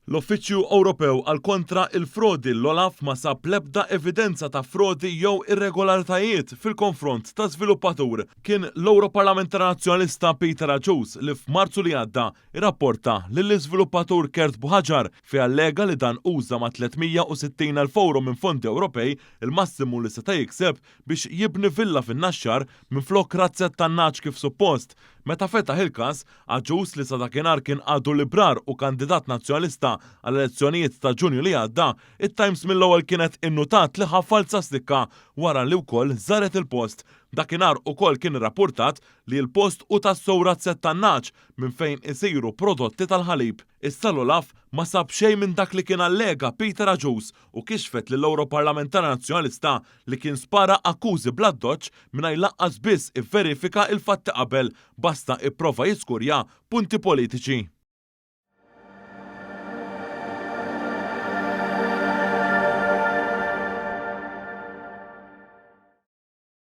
L-Uffiċċju Ewropew għal Kontra l-Frodi, l-OLAF, ma sab l-ebda evidenza ta' frodi jew irregolaritajiet fil-konfront ta' żviluppatur. Kien l-Ewroparlamentar Nazzjonalista Peter Agius li f'Marzu li għadda rrapporta lill-iżviluppatur Kurt Buhagiar fejn allega li dan uża ma' 360,000 ewro minn fondi Ewropej, il-massimu li seta' jikseb, biex jibni villa fin-Naxxar minflok razzett tan-nagħaġ kif suppost. Meta fetaħ il-każ, Agius li sa dakinhar kien għadu librar u kandidat Nazzjonalista għall-elezzjonijiet ta' Ġunju li għadda, it-Times mill-ewwel kienet innutat li ħa falza stikka wara li wkoll żaret il-post. Dakinhar ukoll kien irrappurtat li l-post hu tassew razzett tan-nagħaġ minn fejn isiru prodotti tal-ħalib. Issa l-OLAF ma sab xejn minn dak li kien allega Peter Agius u kixfet lill-Ewroparlamentari Nazzjonalista li kien spara akkużi bl-addoċċ mingħajr lanqas biss ivverifika l-fatti qabel, basta ipprova jiskurja punti politiċi.